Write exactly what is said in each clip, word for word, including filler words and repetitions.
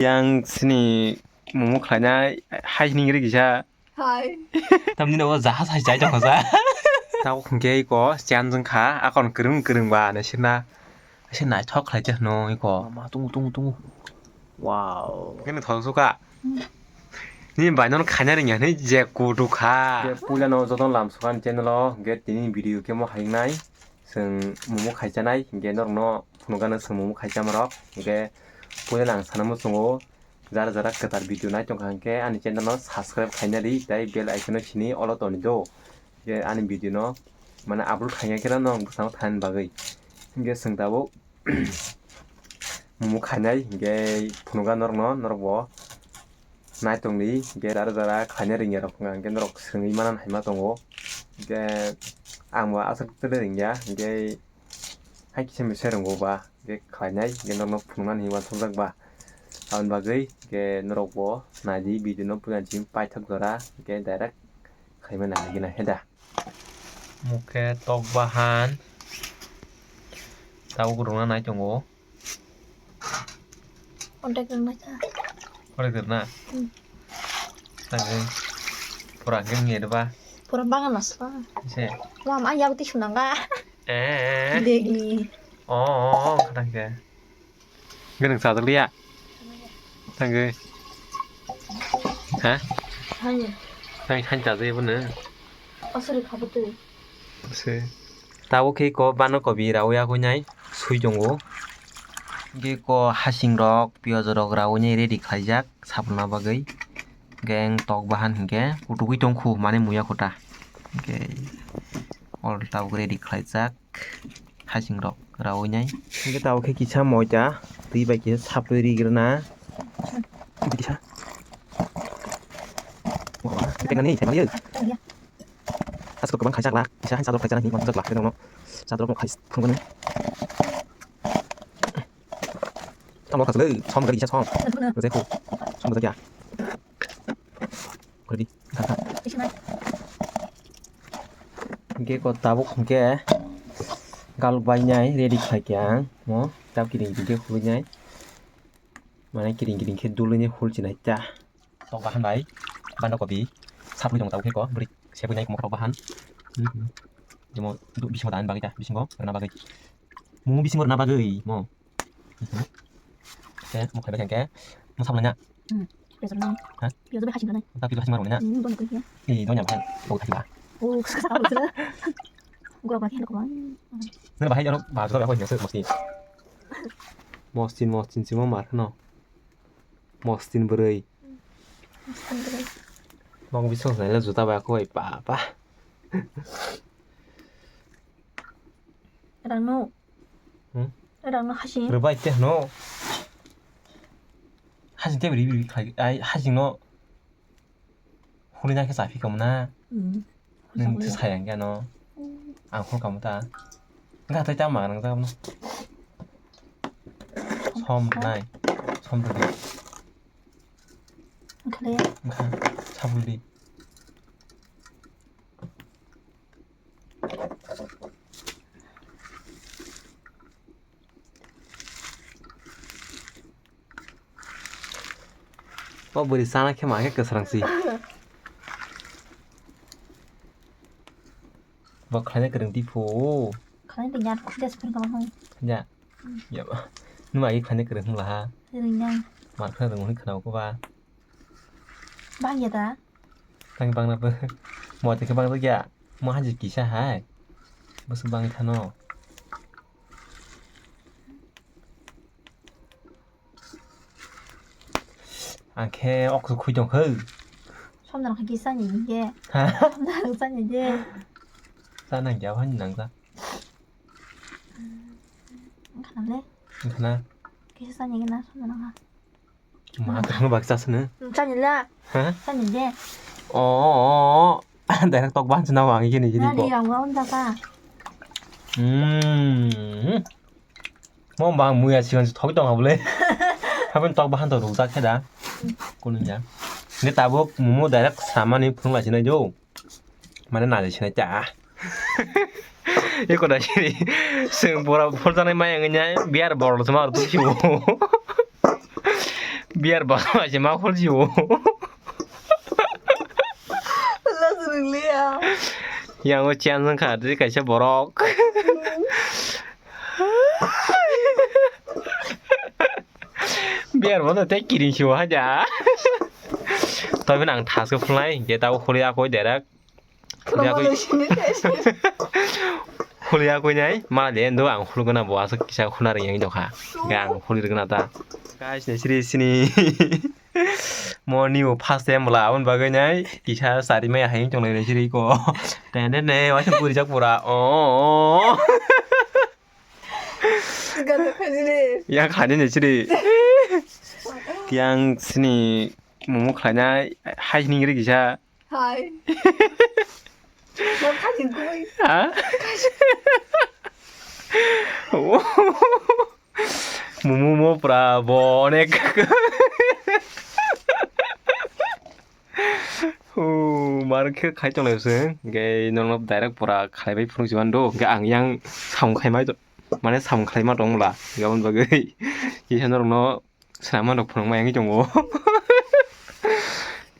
Yang sini momo khlainai hai hini gri gisa. Hai. Tamni no jahaj hai jai tong kha. Tao hwnkhe ko chan jong kha akon kwrwng kwrwng ba ne sirna. Ase naithok khlai te hwno iko. Ma tungu tungu tungu. Wow. Kene thong suka. Ni bai non khaina ringya ni je kudu kha. Ge puila no joton lam sukan channel o ge tini video khe mo hai nai. Seng momo khai chanai ge nor no phunukano seng momo khai chamarok ge puila nang sana muchungo. Jara jara kwtal video nai tongkha hwnkhe ani channel no subscribe khaina di tei bell icon no sini olo toni do. Ge ani video no mane upload khaina khe no bwskango thaina bagwi. Hwnkhe seng tabuk momo khainai hwnkhe phunugo norokno, norokbo naitongdi hwnkhe jara jara khaina ringya rok wngkha hwnkhe norok swrwngwi manani hai ma tongo. Hwnkhe angbo aswk tele ringya hwnkhe hai kisa misa ringo ba hwnkhe khlainai hwnkhe norokno phunuknani hinwi uansukjak ba. Aboni bagwi hwnkhe norokbo naidi video no puila chini paithak jora hwnkhe direct khaimani nai gina heda. Mukhe tok bahan. Tabuk rwna nai tongo. Ordek rwna kha. Ordek rwna? Hmm. Tangwi pura khe nge rwba? Pura bagan asla. Se. Wam, ang yak twi sunanga. Eh. Degni. Oh, oh, oh, khatang khe. Ganang sajak liya. Tangwi. Ha? Hai. Hai, hai sajak ibo no. Aswrwi kha bwtwi. Se. Tabuk khe ko bano kobi rawi yagwi nai swi tongo. Hwnkhe ko hasing rok, piyaj rok rawi nai ready khlaijak sabrwna bagwi. Hwnkhe ang tok bahan hwnkhe kutugwi tongkhu mane muya kota. Hwnkhe all tabuk ready khlaijak hasing rok rawi nai. Hwnkhe tabuk khe kisa moita twi bai kisa saplwi rigrwna. Kisa. Tengani, tengani. Asko kwbang khaijak lak, kisa hai sadok khaijak nai, sadok lak, sadok khai phunukgani. Tamo khasle, som gari kisa som. Jekho, som gari ya. Kodi, kha kha. Hwnkhe ko tabuk hwnkhe galuk bai nai ready khai khe ang, mo tab kiring kiring khe khului nai. Mane kiring kiring khe dului nai khulchi nai ta. Tok bahan bai, banda kopi, saplui tong tabuk khe ko, bwrwi sepui nai mokol bahan. Hmm. Jemo, du-, bisingo dan bagwi ta, bisingo rwna bagwi. Mo bisingo rwna bagwi, mo. Hmm. Khe, mo khaibai khe, mo saplai na. Hmm. Piyaj rwna. Ha? Piyaj bai hasing rwna. Ta piyaj hasing rwna. Hmm, donya khe. Eh, donya bahai, bau thaki ba. Oh, kesa kesa kesa. Gua pakai handuk bang. Nana bahai aro, bahai aro, bahai aro, mostin. Mostin, mostin, simo mar, no. Mostin bwrwi. Mostin bwrwi. Bang bising sanai le juta bai aku bai pa pa. Rang no. Hmm? Rang no hasing. Rwbai te no. Hasing te bri bri khlai ai hasing no. Huli na khe cha phi kamo na. Hmm. Nung twi sayang khe ano. Hmm. Ang phone kamo ta. Wngkha tei ta ma nang ta no. Som rwnai. Som rwdi. Wngkha le. Wngkha. Sabuldi. O bwrwi chana khe ma khe kwsrang si. Bo khlaina kwrwng di phu. Khlaina twi ya, gas phun kama hwn. Ya. Hmm. Ya. Numa ai khlaina kwrwng hwn laha. Kwrwng ya. Mar khlaina rwng hwn khna ko ba. Bang ya da. Tang bang na bo. Mo te khe bang ya. Mo haji kisa hai. Bwswk bang thano. Ang khe okso khui tong khe. Somjana khe kisa ni je. Ha? Somjana khe sa ni je. Sa nang ja bhani nang ja. Khana le. Khana. Kisa sa ni na somjana kha. Ma, tong bak chasne. Chani la. Ha? Chani de. O, o, o. Direct tok ban chana wang gini gini ko. Nani yang wang jaka. Hmm. Mo bang muya sigon thok tong abule. Hapen tok bahan to rujak khe da. Kunu ya. Ni tabuk mumu direct samani phung la sinai jo. Mane nai sinai ta. Eko da sini. Seng pura pura janai mai ang nya biar bor lo sama tu siu. Beer bottle bai se ma khulsio. Lasu rwliya. Yang o chance wngkha, tei kaisa borok. Beer bottle tei kiring sio haja. Tobeno ang thasko khulnai, hinkhe tabuk khulya koi direct. Khulya koi. Khulya koi nai, ma de endo ang khulgana bo aswk kisa khulna rwngya wngtokha. Ga ang khulrwgna ta. Guys, ni siri sini. Morning o first time bwla aboni bagwi nai kisa sari maya hai wngtong lai siri ko. Tende ne waisa puri jak pura. O. Gato khajini. Ya khani ni siri. Yang sini mumu khlainai hai hini gri kisa. Hai. Mo khajin koi. Ha? Mumu mo pura bo onek. O, mar khe khai tong lai se. Ge nono direct pura khlai bai phunuk jiban do. Ge ang yang samung khai mai to. Mane samung khlai ma tong la. Ge aboni bagwi. Kisa norok no Swnamwi rok phunukma wngwi tongo.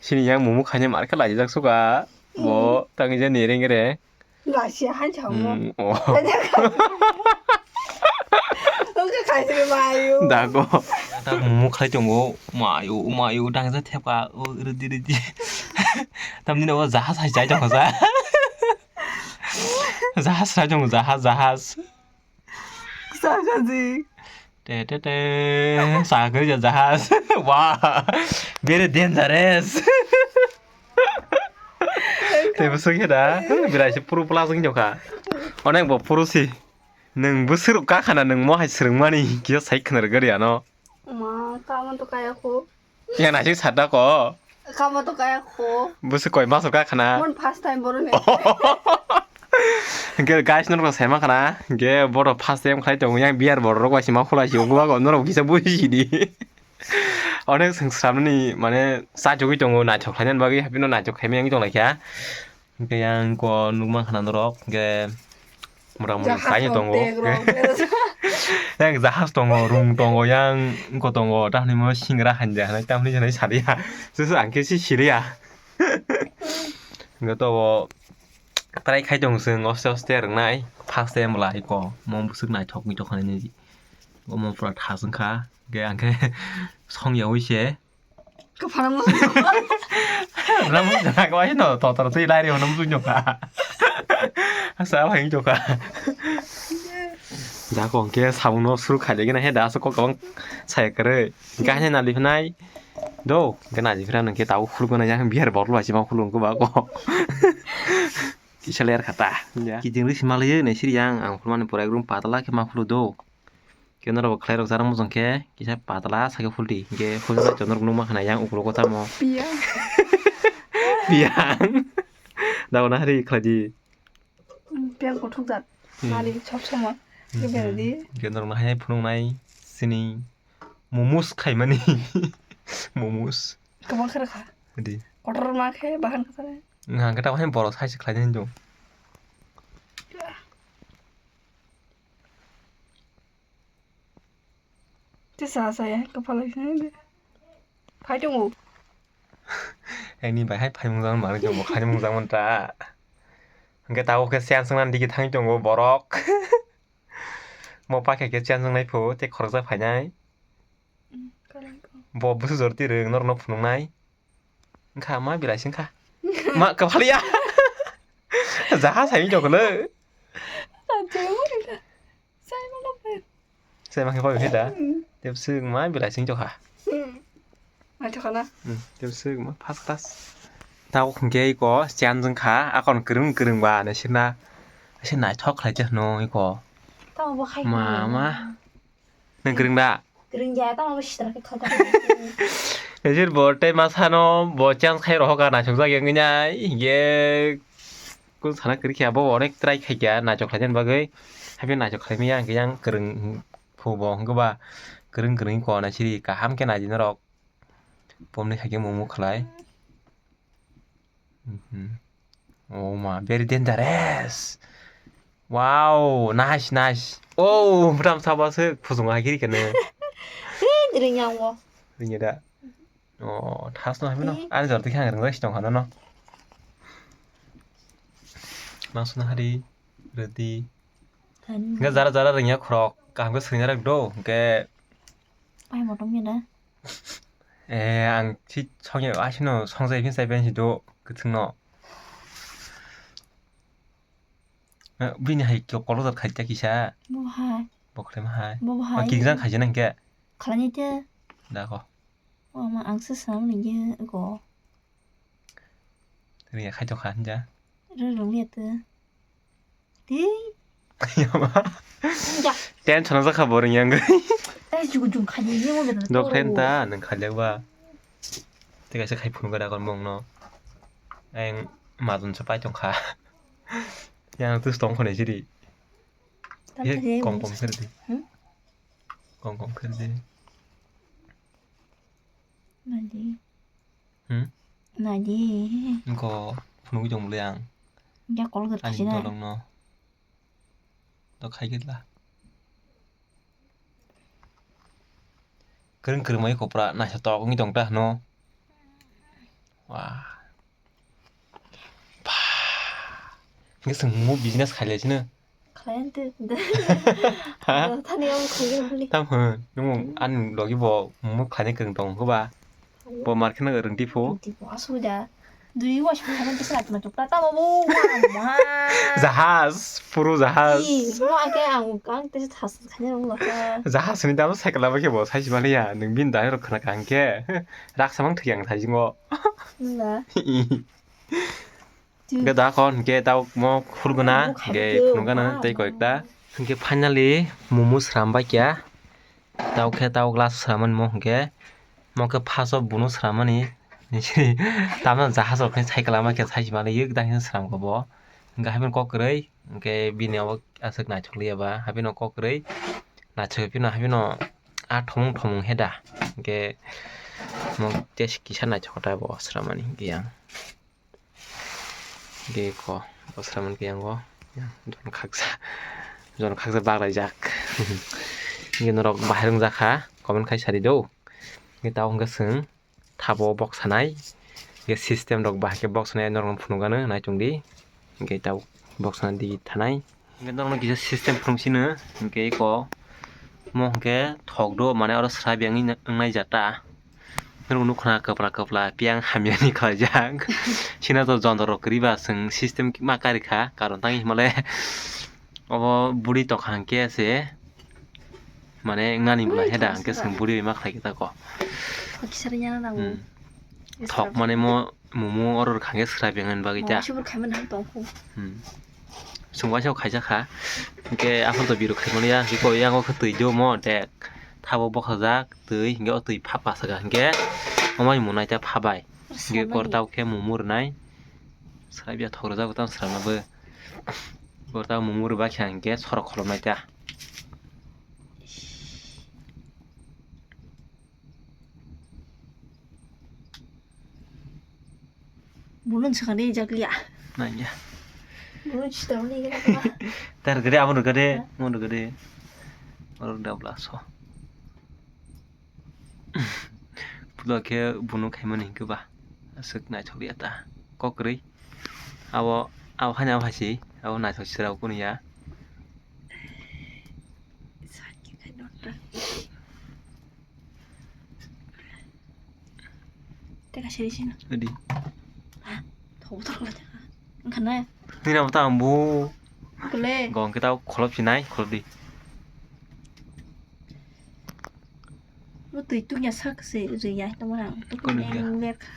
Sini yang mumu khaina mar khe laijak suka. Bo tangwi je ni reng re. Lasia han chamo. Hmm, oh. Oke, kaisiri mayu. Dago. Tak mumu khlai tongo. Mayu, mayu, dang je thepka. O, ridi, ridi. Tamni no jahas hai jai tongo sa. Jahas hai tongo, jahas, jahas. Sa kaji. Te, te, te. Sakri ja jahas. Wah. Very dangerous. Te bwswk khe da. Birai se puru plus wngwi tongkha. Onek bo puru si. Nwng bwswk rok kakhana nwng mo hai swrwngmani kisa sai khwnar gari ano. Ma, kaman to kaya ko. Ya naisik sata ko. Kama to kaya ko. Bwswk koi maso kakhana. Mon first time boro ne. Hingke guys norok sai mankha na, hingke bohrok first time khlai tongo yang beer bottle rok bai se ma khulai si o, gubag norok kisa buji di. Onek swng swnamnani mane chachugwi tongo, naithok khlainani bagwi, haphino naithok khaimani wngwi tonglaikha. Hingke yang ko nukmankha na norok, hingke mora mori Jahaj kaino rok tongo. Bag rok berajak. Yang jahaj tongo, rung tongo, yang ko tongo, tamni mo singra hanja hinui, tamni hinui saria. Susu ang khe si siria. Hingke to bo try khai tong chwng oste oste rwngnai. First time bwla iko mo bwswk naithok wngwi tongkha nini. Omo pura thas wngkha. Hingke ang khe song yaui se. Kwphang mo. Ramo jaga wai no totor twi lai reo no bujui nokha. Asa wai nokha. Jaga hwnkhe samung no suru khaide gana he da so kok kwbang sai kwrwi. Hingke haino naliphai nai. Do, hingke najiphra nungkhe tabuk khulukgo nai yang beer bottle bai se ma khulung khe ba ko. Kisa ler khata. Ya. Kijing ri sima laiyo nai siri yang ang khulmani pura ekrum patala khe ma khulu do. Khe norok bo khlai rok jarak mojong khe kisa patala sakhe khuldi. Hingke khulsa chondrok nukma khna yang ukulok o tamo. Piyang. Piyang. Dago na hari khlai di. Piyang kothok jat. Hmm. Nari sob somoi. Hmm. Khe berdi. Hingke norok no hai phunuknai sini. Momos khaimani. Momos. Kwbang khe rwkha. Di. Kotor ma khe bahan kwchare. Nga khe tamo hai borok sai se khlainai hindu. Te sa sa ya, kwphalai se de. Phai tongo. Ani bai hai phai mungjang mani tongo, khai mungjang man ta. Hingke tabuk khe siyan songna digi thang tongo borok. Mo pakhe khe siyan songnai phu, tei khoroksa phainai. Mm, kalang ko. Bo bwswk jor tirwng norokno phunuknai. Wngkha ma belai se wngkha. Ma kwphalia. Jaha saimani tongkha le. Achai mo wngkha. Sai ma khe pai. Sai ma khe pai khe da. Mm. Tei bwswk ma belai se wngkha. Mm. Naithok na? Hmm, tei bwswk ma first class. Tabuk hwnkhe iko siyan wngkha, akon kwrwng kwrwng ba naisirna. Naisir naithok khlai tei hwno iko. Tamo bo khai. Ma, ma. Nwng kwrwng da? Kwrwng ya, tamo bo sitra khe khakha. Naisir bo tei ma sano bo chance khai rohok a naithok jak ya wngwi nai. Hinkhe kung sana kwrwi khe abo onek try khai kha naithok khlainani bagwi. Haikhe naithok khlaimaya hinkhe yang kwrwng. Phubo hwnkhe ba kwrwng kwrwng ko naisiri kaham khe naidi norok. Pomni khaikhe mumu khlai. Mhm. Oh ma, very dangerous. Wow, nice, nice. Oh, bwtam saba se phusung hai kiri kene. Hey, diri nyawo. Ringya da. O, thas no hamino. Ani jor tikhe ang ringjak si tongkha nono. Mangso no hari, rwdi. Hwnkhe jara jara ringya khorok, kaham khe swrwngya rwk do, hwnkhe. Pai motom ya da. Eh, ang si songya, asino songjai phin sai phin si do, kwthwng no. Eh, bini hai khe kolok jat khaijak kisa. Bo hai. Bo khlai ma hai. Bo hai. Ma kingjang khaijak nang khe. Khlai ni te. Da ko. O ma ang se sam ni ye ko. Ri khai to khan ja. Ri rung ye te. Ti. Ja. Tension jak kha bo ring yang. Tai ju ju khaijak ye mo. Dok ten ta nang khaijak ba. Tei kaisa khai phunuk gada kon mong no. Eng majun sa pai tong kha. Yang tu stong khone jiri. Tam Ye, tadi kong mus- kong kher di. Hmm? Kong kong kher di. Nadi. Hmm? Nadi. Engko phunuk jong bole ang. Ya kol ger Ani khajina. Tolong no. To khai gitla. Kwrwng kwrwng mai kopra naithotok wngwi tong ta hwno. Wah. Ba. Hwnkhe chwng mo business khailai sino. Khlai ante. Ha? Thani ang khaigwi hwnli. Tam hwn. Nwng ani logi bo mo khlaina kwrwng tong khe ba. Bo mar kheno rwng di phu. Tipo aswida. Dui was phaimani kisa atma chukla tamo bo. Jahaj, puru jahaj. Ih, mo ake ang ang te thas khanya rung laka. Jahaj ni dam cycle ba khe bo sai mani ya. Nwng bin dai rok khna kang khe. Rak samang thik ang thai jingo. Na. Ge da kon ge tau mo khulgana ge khunugana tei koikta. Hwnkhe finally momo sram bai kya. Tau khe tau glass sramani mo hwnkhe. Mo khe first o bono sramani. Tamno jahaj rok khe cycle ama khe sai mani yek dang sram khe bo. Hwnkhe haibini kok kwrwi hwnkhe bini abo aswk naithok liya ba haibini kok kwrwi naithok phino haibino a thomung thomung heda hwnkhe mo tei kisa naithok ta bo sramani hwnkhe yang. Ge ko bosra man ke yango jon khaksa jon khaksa bagraijak. Ge norok bahai rwngjak kha comment khai sari do. Ge tao hwnkhe chwng thabo boksanai ge system rok bahai khe boksanai norok phunukgano naichung di. Ge tao boksana di thanai. Hwnkhe norokno kisa system phwrwng sino, hwnkhe eko mo hwnkhe thok do, mane oro srabi wngwi wngnai jata. Norok nukha na kwpla kwpla piyang hamyani khlaijak. Sina to jondor rok kwrwi ba chwng system ma karikha, karon tangwi hwnmale obo bwrwi tokha hwnkhe se mane wngnani bwla heda hwnkhe chwng bwrwi bai ma khlai khe tako. Kisa rwnya nango. Hmm. Thok mane mo momo oro rwkha hwnkhe swrai beng ani bagwi ta. Momo sibur khaimani hwn tongkhu. Hmm. Chwng waisa khaijak kha. Hwnkhe aphuru to birok khaimani ya. Hwnkhe koi yango khe twi do mo dek. Thabo bokhajak twi. Hwnkhe o twi pha pasaka hwnkhe. Omai munai ta pha bai. Hwnkhe kor tao khe momo rwnai. Swrai biya thok rwjago tamo swrama bo. Kor tao momo rwbak khe hwnkhe sorok kholomnai ta. Bulun sakani jakliya. Nanya. Bulun sitawani gana. Tar gede abo gede, mo gede. Oro dabla so. Pulo khe bunu khaimani hwnkhe ba. Aswk naithok ya ta. Kokrwi. Abo, abo hani abo hasi. Abo naithok sirao kunu ya. Teka seri sino. Adi. Thobo thobo teka. Angkana. Nina mata ambu. Kule. Gong kita kholop sinai, kholop di. Bo twi tukya sak se rwya tongma. Tukya ler kha.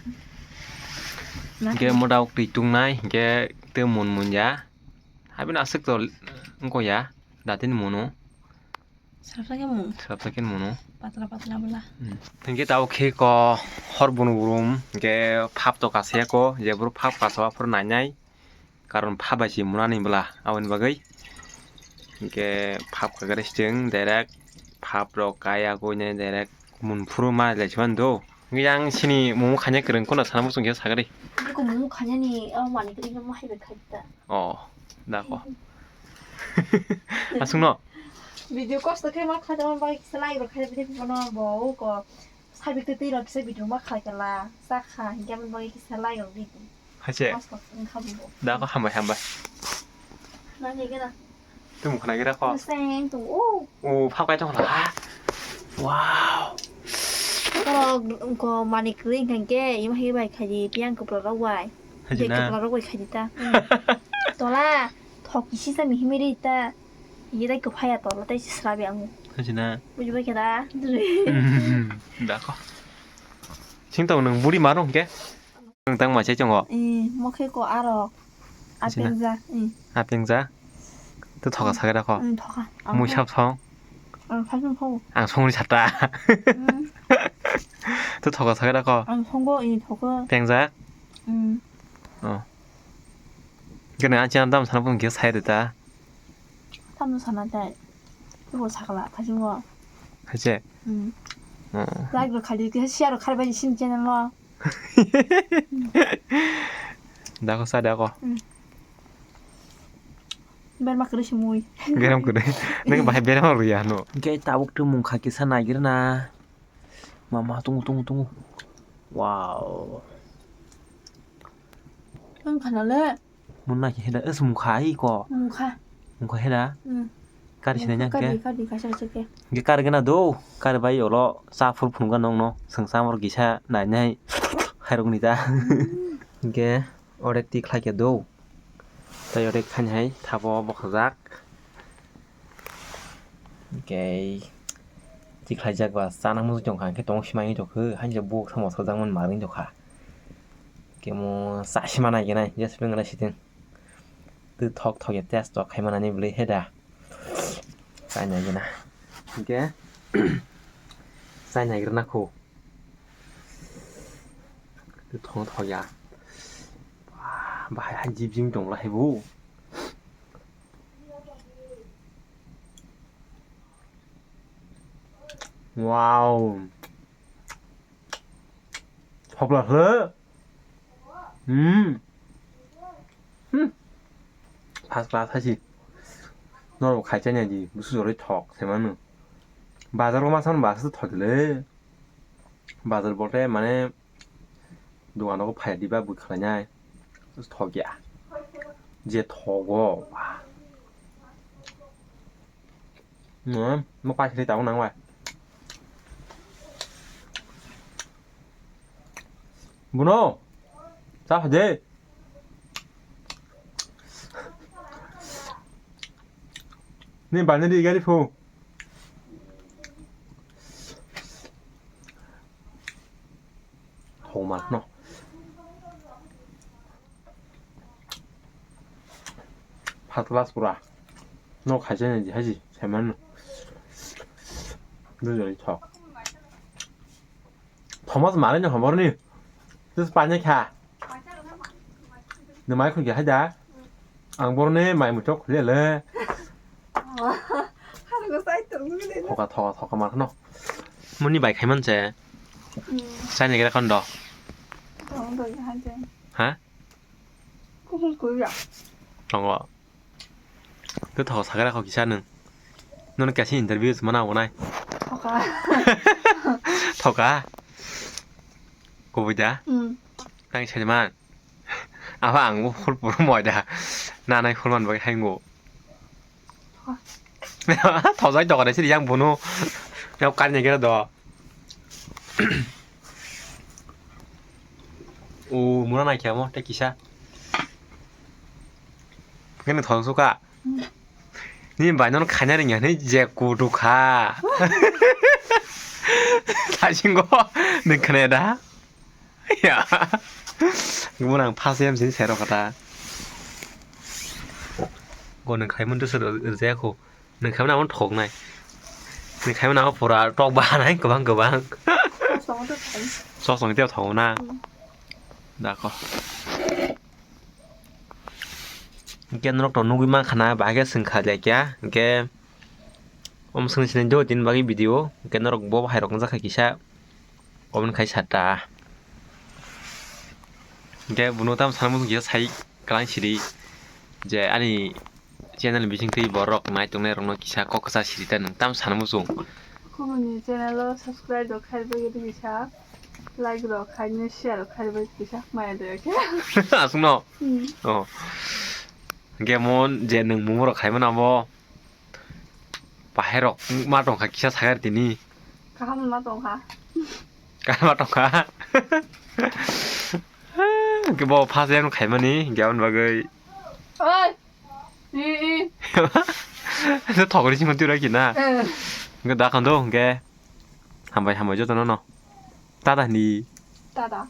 Hwnkhe moda ok twi tungnai, hwnkhe tei mun mun ya. Habini aswk to wngkha ya, datini munu. Sarapsa khe mung. Sarapsa khe munu. Patla patla bwla. Hmm. Hwnkhe tabo khe ko hor bunu burum, hwnkhe phap to kasaya ko, je buru phap kaso aphuru nainai. Karon phap bai se munani bwla, aboni bagwi. Hwnkhe phap kagare se chwng direct phap rok kaya goi nai direct mun phuru ma lai se mani do. Hwnkhe yang sini mumu khaina kwrwng kono sana muchung khe sakari. Ko mumu khaina ni abo mani kwrwng no hai bai khai ta. Oh, da ko. Aswk no? Video kosto khe ma khaida ma bai kisa like rok khaida video kono bo ko. Khaibik twi twi rok kisa video ma khlai kala, cha kha, hinkhe aboni bagwi kisa like rok di. Haise? Mas kok wng kha bo. Da ko hambai hambai. Nani gana. Tum khna gira ko. Seng tung o. O, phak bai tong la. Wow. Ko, ko mani kring kan ke, ima hi bai khaji, piang ko pro rok bai. Haji na. Ko pro rok bai khaji ta. Tola, thok kisi sa mi himiri ta. Ye dai ko phaya tola, tai sra bi ang. Haji na. Buji bai keda. Da ko. Sing tong nang buri maro ke. Nwng tang mai chai chongo? Eh, mo khe ko aro. Sina. Apengja, eh. Apengja? To thoka sagai rakho? Eh, thoka. Ang mui sap song? Ang sap song. Ang songri sata. Hmm. To thoka sagai rakho? Ang songo, eh, thoka. Pengjak? Hmm. Oh. Gana ang chana dam sana pun kisa sai de ta. Tam sana tai. Ko sakla, thajungo. Haise? Hmm. Oh. Like ro khali, kisa share ro khali bai sin channel mo. Dako sa dako. Hmm. Berma kwrwi se mui. Geram kwrwi. Nang bahai berma rwi ya no. Ge tabuk tu mung kha kisa naigrina. Mama tungu tungu tungu. Wow. Ang khana le. Mun nai khe heda, es mukha ai ko. Mukha. Mukha heda. Hmm. Kari sinai nang khe. Kari, kari, kaisa kaisa khe. Ge kari gana do, kari bai olo, sa phur phunukga nong no, sengsa mor gisa nai nai, khairok ni ta. Hmm. Ge, ore tik khlai khe do. Tai ore khaini hai, thabo bokhajak. Hwnkhe tikhlaijak ba chana muchung tongkha, hwnkhe tong simai wng tongkha, haino buk samo sajak mani manwi tongkha. Hwnkhe omo chasima nai gwnai, just wngna sitwng. Twi thok thok ya test tok khai manani bwlwi he da. Chai nai gwnai. Hwnkhe chai nai gwnai kho. Twi thok thok ya. Bahai hai jib jim tongla hai bo. Wow. Thokla khe. Hmm. Hmm. First class hai si. Norok khai chanya di. Busu joroi thok se manu. Bazar o ma san ba se thok le. Bazar bote mane Dogan o phai diba bwkha nai thok ya. Je thogo. Hmm, mo pai sri tao nang bai. Buno. Sa de. Ni bani di gari phu. Thok ma kheno. First class pura. No khaisa ni haji, saiman no. Dujori thok. Thomas mare no hobor ni. Tus panya kha. Nwng mai khulkhe hai da? Ang boroni mai muchuk khulya le. Thoka, thoka, thoka mar kheno. Muni bai khai man se. Hmm. Chai ni gira kondo. Tong doi hai je. Ha? Kuhum kuya. Tongo. Tei thoka sagra kho kisa nwng. Nono kaisa interview se mana obonai. Thoka. Thoka. Kubui da? Hmm. Tang sai man. Abo ang bo khul puro moi da. Nanai khul man bai hai ngo. Thojai doga de siri yang bono. Yang kar ni gera do. O mura nai kya mo te kisa. Kene thong suka. Ni bai non khanya ring ya ni je kudu kha. Thasingo nung khne da. Ya. Gumon ang phas yam sini sero kata. Go nung khai mun tu sero rjaya ko. Nung khai mun amon thok nai. Nung khai mun amon pura tok ba nai kwbang kwbang. Sok song te thok na. Da ko. Hwnkhe norok to nugwi mankha na, bahai khe swngkha le kya, hwnkhe omo swngwi sinai do tini bagwi video, hwnkhe norok bo hai rok wngjakha kisa, comment khai sata. Hwnkhe bono tamo sana muchung kisa sai kwlang siri je ani channel bisingtwi borok nai tongnai rokno kisa kok kwchar siri ta nwng tamo sana muchung. Kubuni channel o subscribe rok khai bai kisa, like rok khai ni share rok khai bai kisa maya de khe. Aswkno? Hmm. Oh. Hwnkhe mo je nwng mungmorok khaimani abo. Bahairok ma tongkha kisa sakha tini. Kaham ma tongkha. Kaham ma tongkha. Hwnkhe bo first time khaimani hwnkhe aboni bagwi. Oi. I i. Thokni simo twi rwkhi na. Eh. Hwnkhe da khando hwnkhe. Hambai hambai jotono no. Tata hini. Tada.